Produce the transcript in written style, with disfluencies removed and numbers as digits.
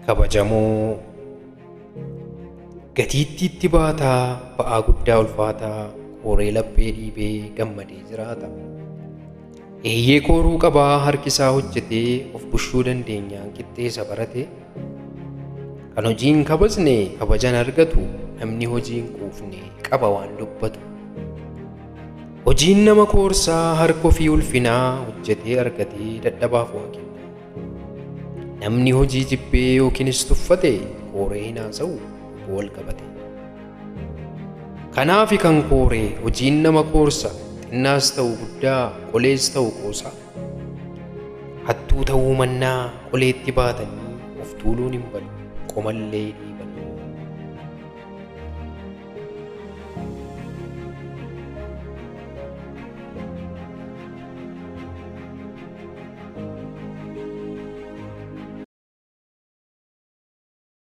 Kabajamoo gatiittiitti baataa ba'aa guddaa ulfaataa kooree laphee dhiibee gammadee jiraata. Eeyyee kooruu qabaa harkisaa hojjetee of bushuu dandeenyaan qixxeessa barate. Kan hojiin kabajne kabajan argatu, namni hojiin quufne qaba waan dubbatu. Hojiin nama koorsaa harka ofii ulfinaa hojjetee argatee dadhabaaf waa kenna. Namni hojii jibbee yookiinis tuffate kooree hin haasa'u wal qabate. Kanaafi kan kooree hojiin nama koorsa, xinnaas ta'u guddaa, qolees ta'u qoosaa. Hattuu ta'uu mannaa qoleetti baatanii of tuuluun hin badu, qomallee dhiibanii.